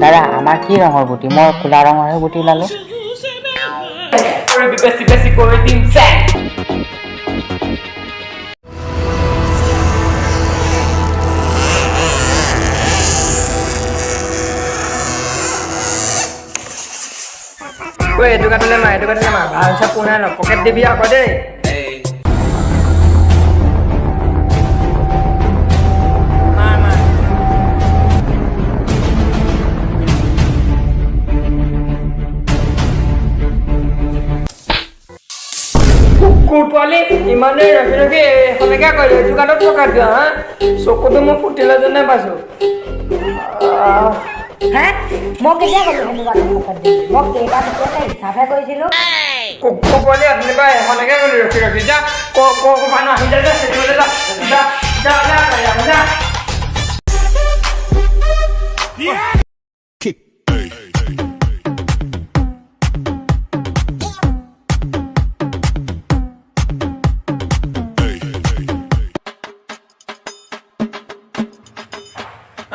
দাদা, আমাৰ কি ৰঙৰ গুটি? মই ক'লা ৰঙৰহে গুটি ওলালো। কৰিবি বেছি বেছি কৰি দিম চেং। ঐ, এইটো কাটিলে মাৰ, এইটো কাটিলে মাৰ। ভাল চাই পোনাই ন পকেট দিবি আকৌ দেই। মাৰ মাৰ। কুকুৰ পোৱালি, ইমানেই ৰখি ৰখি এইখনকে কৰিলি, এইটো কাটত পকেট দিয়া। হা, চকুটো মোৰ ফুটিলে যেনে পাইছো। আহ। হে, মই কেতিয়া ক'লো সেইটো কাটত পকেট দিম? মই কেইটা টুকুৰা হিচাপহে কৰিছিলোঁ। কুকুৰ পোৱালি, আপুনি পৰা এইখনকে গ'লি ৰখি ৰখি। যা, ক ক ক, মানুহ আহি যায়, যা খেলিবলৈ, যা যা যা যা যা যা।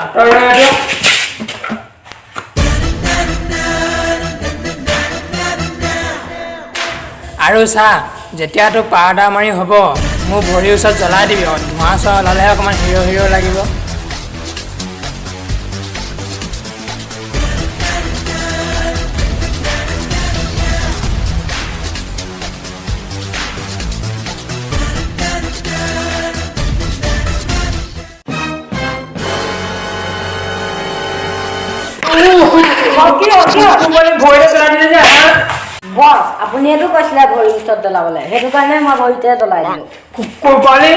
আঁতৰ এতিয়া। আৰু চা, যেতিয়া তোৰ পাউডাৰ মাৰি হ'ব, মোৰ ভৰিৰ ওচৰত জ্বলাই দিবি। অঁ, ধোঁৱা চোৱা ওলালেহে অকণমান হিৰ' হিৰ' লাগিব। কি হ'ল, কি হ'ল? ভৰিতে জ্বলাই দিলে যে, হা? বছ, আপুনিয়েতো কৈছিলে ভৰিৰ ওচৰত জ্বলাবলৈ, সেইটো কাৰণে মই ভৰিতে জ্বলাই দিলোঁ। কুকুৰ পোৱালি,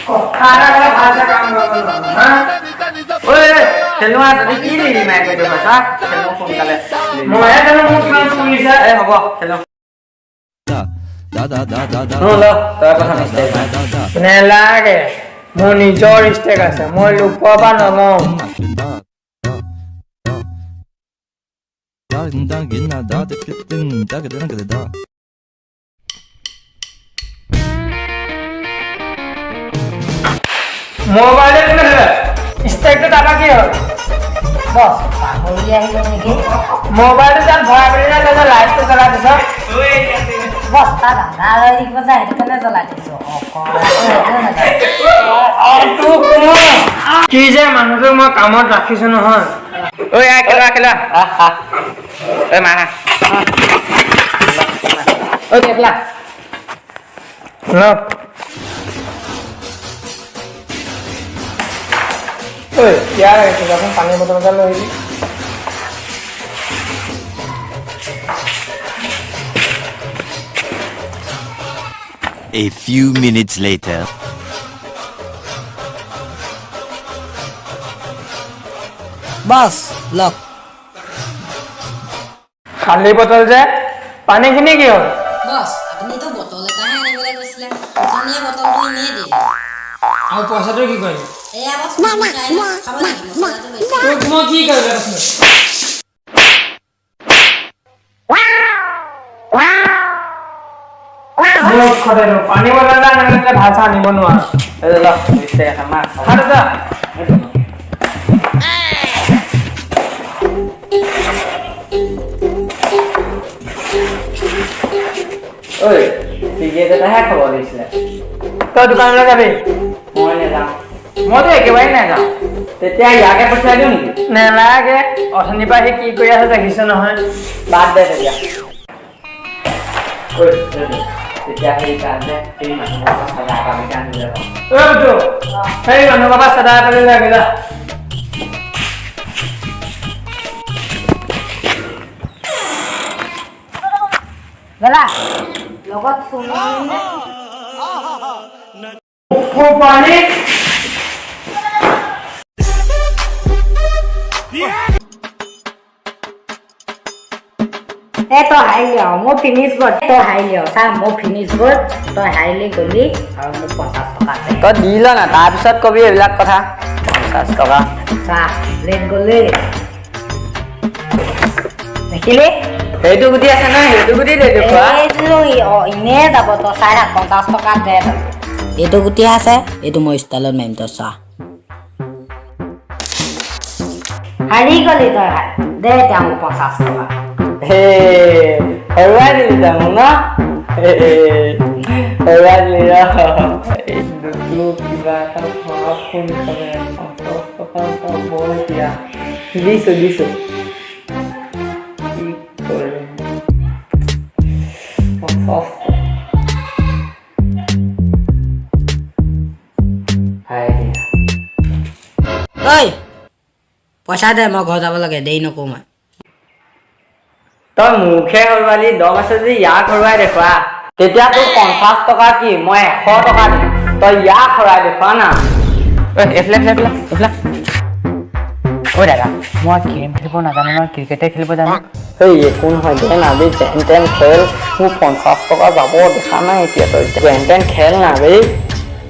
কথা এটা ক'লে ভালছে কাম কৰিব নোৱাৰো, হা? ঐ খেলো, তহঁতি কি লিলি মাৰি কৰি দেখুৱাইছ? খেলো সোনকালে। মইহে জানো মোক কিমান পুৰিছে। এই হ'ব, খেলো। ল, তই প্ৰথম ষ্টেপ মাৰ। নেলাগে, মোৰ নিজৰ ষ্টেক আছে, মই লোকৰ পৰা নলওঁ। মোবাইলে কোনে দিলে ষ্টেকটো? তাৰপৰা কি হ'ল? বছ, পাহৰি আহিলোঁ নেকি? মোবাইলটো তাত ভৰাই পেলাই তাৰপিছত লাইটটো জ্বলাই দিছ। বছ, তাত আন্ধাৰ হৈ থাকিব যে, সেইটো কাৰণে জ্বলাই দিছোঁ। অকণ সেইটো নাজানো। কি যে মানুহটো মই কামত ৰাখিছো নহয়। ঐ আই, খেলো, খেলো, আহ আহ। ঐ মাৰ, ঐ খেলা। ন ঐ, ইয়াৰ আহিছে, পানী বটল এটা লৈ আহিবি। A few minutes later. বছ, লওক। খালী বটল যে, পানীখিনি কি হ'ল? বছ, আপুনিতো বটল এটাহে আনিবলৈ কৈছিলে, অথনিয়ে বটলটো এনেই দিলে। আৰু পইচাটো কি কৰিলি? এয়া বছ, খাব নেকি? মছলাটো বেছি। তোক মই কি কৰিলে কৈছিলো? পানী বটল এটা আনিবলৈ ভাল চাহ আনিব নোৱাৰো। এই ল, ষ্টেক এখন মাৰ। হাত যা। ঐ, চিগাৰেট এটাহে খাব লাগিছিলে। তই দোকানলৈ যাবি? মই নাযাওঁ। মইতো একেবাৰে নাযাওঁ। তেতিয়া ইয়াকে পঠিয়াই দিওঁ নেকি? নেলাগে, অথনিৰ পৰা সি কি কৰি আছে দেখিছ নহয়। বাদ দে তেতিয়া। ঐ তেতিয়া সেই তাত যে সেই মানুহৰ পৰা চাদা একাপিকে আনিবলৈ কওঁ। ঐ বুটু, সেই মানুহৰ পৰা চাদা এপালি লৈ আহিবি যা। দাদা, লগত চুমি নে? কুকুৰ পোৱালি। এ, তই হাৰিলি আৰু, মোৰ ফিনিছ বৰ্ড, তই হাৰিলি আৰু। চা, মোৰ ফিনিছ বৰ্ড, তই হাৰিলি গ'লি আৰু, মোক 50 টকা দে। তই দি ল না, তাৰপিছত কবি এইবিলাক কথা। 50 টকা। চা, লেট গ'লি, দেখিলি? সেইটো গুটি আছে নহয়, সেইটো গুটি দে দেখুৱা। এইটো এনেই যাব, তই চাই থাক। 50 টকা দে তই। এইটো গুটি আছে, এইটো মই ষ্টাইলত মাৰিম, তই চা। হাৰি গলি তই। দে এতিয়া মোক 50 টকা। হে, হৰুৱাই দিলি তই মোক ন? হৰুৱাই দিলি। ৰ, কিবা এটা ভাব সোনকালে। 50 টকা পাব এতিয়া। দিছো দিছো, কি কৰিম 50 টকা। ঐ, পইচা দে, মই ঘৰ যাব লাগে, দেৰি নকৰোঁ মই। তই মুখে হৰুৱালি, দম আছে যদি ইয়াক হৰুৱাই দেখুৱা। তেতিয়া তোক 50 টকা কি, মই 100 টকা দিম। তই ইয়াক হৰুৱাই দেখুৱা না। ঐ, এইফালে এইফালে এইফালে এইফালে। ঐ দাদা, মই কেৰম খেলিব নাজানো নহয়, ক্ৰিকেটে খেলিব জানো। সেই একো নহয়, দে না বে, যেন তেন খেল। মোৰ 50 টকা যাব, দেখা নাই এতিয়া। তই যেন তেন খেল না বে।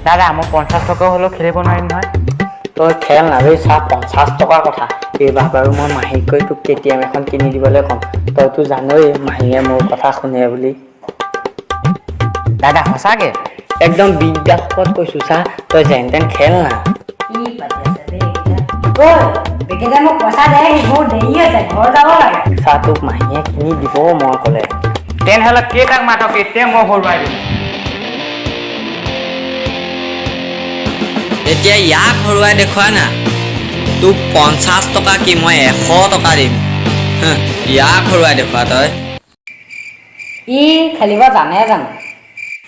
দাদা, মই 50 টকা হ'লেও খেলিব নোৱাৰিম নহয়। তই খেল না বে। চা, 50 টকাৰ কথা। এইবাৰ বাৰু মই মাহীক গৈ তোক কেটিএম এখন কিনি দিবলৈ ক'ম। তইতো জানই মাহীয়ে মোৰ কথা শুনে বুলি। দাদা, সঁচাকে? একদম বিদ্যাশপত কৈছো। চা, তই যেন তেন খেল না। কি পাতি আছে বে এইকেইটা? ঐ বেকেটা, মোক পইচা দে, মোৰ দেৰি হৈছে, ঘৰ যাব লাগে। চা, তোক মাহীয়ে কিনি দিব মই ক'লে। তেনেহ'লে কেইটাক মাতক, এতিয়া মই হৰুৱাই দিম। এতিয়া ইয়াক হৰুৱাই দেখুৱা না। তোক 50 টকা কি, মই 100 টকা দিম। ইয়াক হৰুৱাই দেখুৱা তই। ই খেলিব জানে জানো?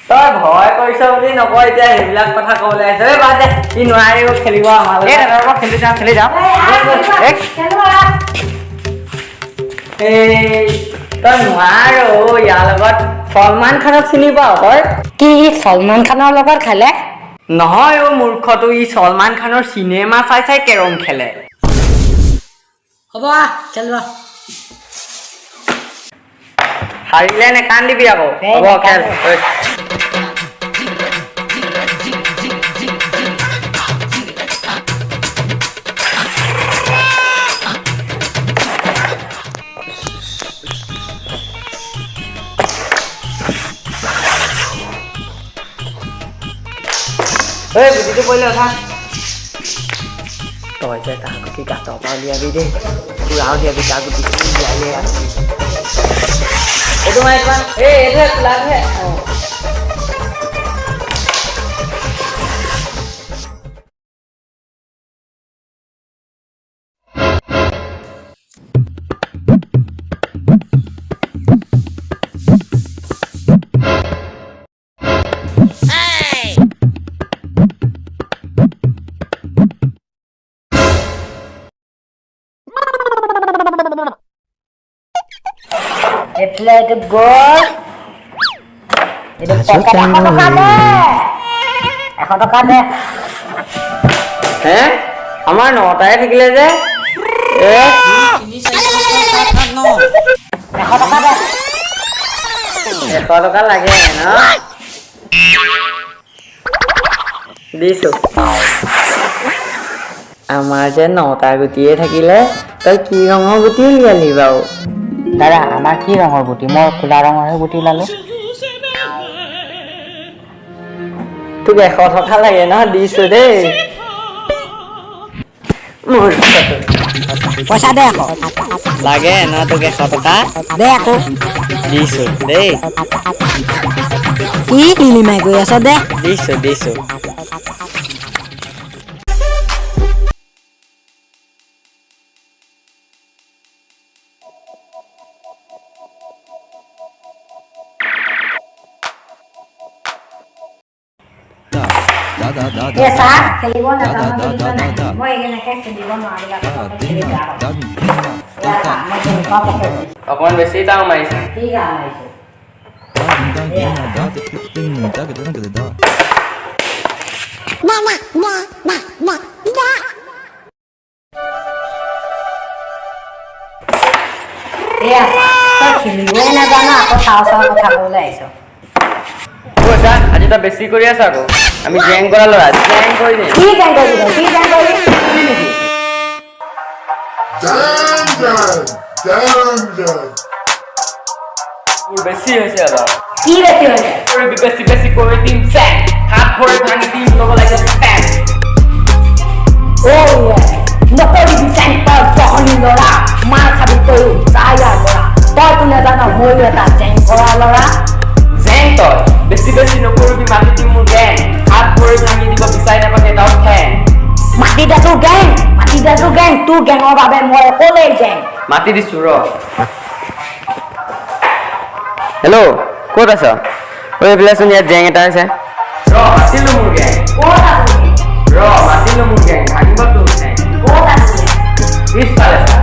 তই ভয় কৰিছ বুলি নকয়, এতিয়া সেইবিলাক কথা ক'বলৈ আহিছ। এই বাদ দে, ই নোৱাৰিব খেলিব আমাৰ এই লগত। দাদা, ৰ'ব, খেলি যাওঁ, খেলি যাওঁ। এই, তই নোৱাৰ অ' ইয়াৰ লগত। সলমান খানক চিনি পাৱ তই? কি, ই সলমান খানৰ লগত খেলে? নহয় অ' মূৰ্খটো, ই সলমান খানৰ চিনেমা চাই চাই কেৰম খেলে। হ'ব, আহ খেলবা। হাৰিলে নেকান্দিবি আকৌ। এই, হ'ব, খেল। নেকান্দো। ঐ। ঐ, গুটিটো পৰিলে, উঠা। তই যে তাৰ গুটি গাঁতৰ পৰা উলিয়াবি দেই, পুৰা উলিয়াবি, তাৰ গুটিটো উলিয়াই লৈ আহিবি। এইটো মাৰ, এইটো মাৰ। এই এইটোহে, কোলাটোহে। অঁ। এইফালে এইটো গ'ল, এইটো পকেট। 100 টকা দে, 100 টকা দে। হে, আমাৰ নটাই থাকিলে যে এ। 100 টকা দে। 100 টকা লাগে ন? দিছো। আমাৰ যে নটা গুটিয়ে থাকিলে, তই কি ৰঙৰ গুটি উলিয়ালি বাৰু? দাদা, আমাৰ কি ৰঙৰ গুটি? মই ক'লা ৰঙৰহে গুটি ওলালো। তোক 100 টকা লাগে ন? দিছো দেই, মূৰ্খটো। পইচা দে আকৌ। লাগে ন তোক 100 টকা? দে আকৌ। দিছো দেই। কি লিলিমাই গৈ আছ? দে। দিছো দিছো। এই চা, খেলিব নাজানো বুলি কোৱা নাই। মই এনেকে খেলিব নোৱাৰিলে খেলি বেয়া পাওঁ। এয়া চা, মই কেনেকুৱা পকেট দিছোঁ। অকণমান বেছি টান মাৰিছে। কি গান মাৰিছে? এয়া চা, তই খেলিবই নাজান, আকৌ চাও চাও কথা ক'বলৈ আহিছ। কৈছা আজি তই বেছি কৰি আছ আকৌ। আমি জেং কৰা ল'ৰা, জেং কৰি দিম। কি জেং কৰিবি তই? কি জেং কৰিবি? নেকি? Damn, damn. তোৰ বেছি হৈছে অলপ। কি বেছি হৈছে? কৰিবি বেছি বেছি, কৰি দিম জেং। হাত ভৰি ভাঙি দিম, ল'ব লাগে পেং। ঐ, নকৰিবি জেং তই, জহনী। তইতো নাজান ময়ো এটা জেং কৰা ল'ৰা। জেং তই বেছি বেছি নকৰিবি, মাতি দিম মোৰ গেং, হাত ভৰি ভাঙি দিব, বিচাৰি নাপাবি এটাও ঠেং। মাতি দে তোৰ গেং, মাতি দে তোৰ গেং, তোৰ গেঙৰ বাবে মই অকলেই জেং। মাতি দিছো ৰ। হেল্ল', ক'ত আছ? ঐ এইফালেচোন ইয়াত জেং এটা আছে। ৰ মাতিলো মোৰ গেং। ক'ত আছ? ৰ মাতিলো মোৰ গেং, ভাঙিব তোৰ ঠেং। ক'ত আছ? পিছফালে চা।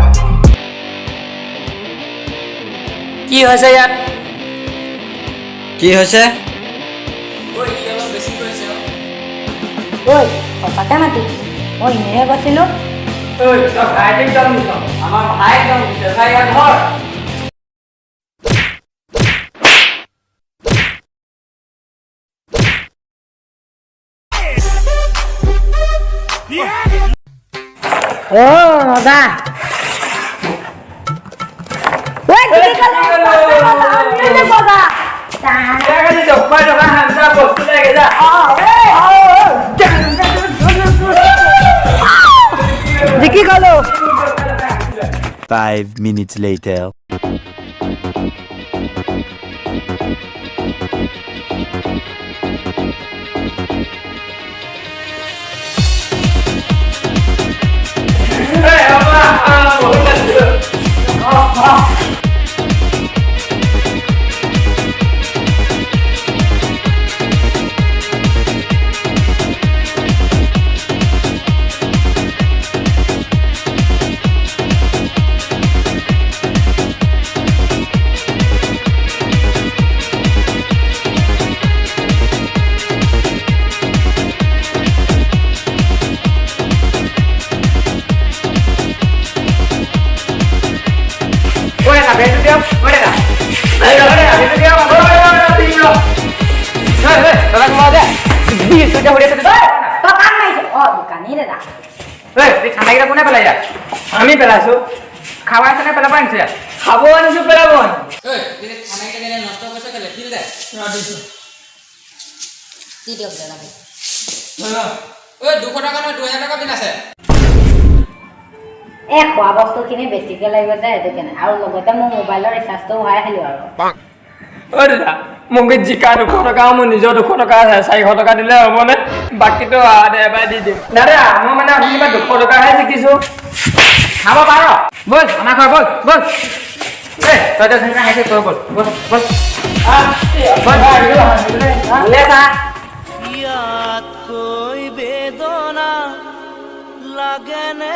কি হৈছে ইয়াত? কি হৈছে? ঐ সঁচাকে মাতি, মই এনেহে কৈছিলো। ঐ তই ভাইটিক দম দিছ? আমাৰ ভাইক দম দিছে ভাই, ইয়াত ধৰ। অ মজা। ঐ জিকি গ'লো, মজা। দেখুৱাই থকা হামচা বস্তু লাগে যা। জিকি গ'লো। 5 minutes later. ঐ দাদা, বেলটো দিয়ক। ঐ দাদা, ঐ দাদা, বেলটো দিয়ক। ঐ, ঐ, দাদা সোমাও দে। বিশ এতিয়া সুধি আছে। তই কাক মাৰিছ? অ দোকানী দাদা। ঐ, এই ঠাণ্ডাকেইটা কোনে পেলাই ইয়াত? আমি পেলাইছো। খাব আছে নে পেলাব আনিছে ইয়াত? খাব আনিছো, পেলাব আনিছো। দি দিয়ক দাদা। এই খোৱা বস্তুখিনি বেছিকে লাগিব যে সেইটো কাৰণে, আৰু লগতে মোৰ মোবাইলৰ ৰিচাৰ্জটো ভৰাই আহিলো আৰু। ঐ দাদা, মোক এই জিকা 200 টকা, মোৰ নিজৰ 200 টকা আছে, 400 টকা দিলে হ'বনে? বাকীটো দেওবাৰে দি দিম। দাদা, মই মানে আপুনি কিবা 200 টকাহে জিকিছো। খাব পাৰ, ব'ল আমাৰ ঘৰ, ব'ল ব'ল। ঐ তই তই ধুনীয়া আহিছে, তই ব'ল ব'ল ব'ল। বোলে চা। ইয়াতকৈ বেদনা লাগেনে?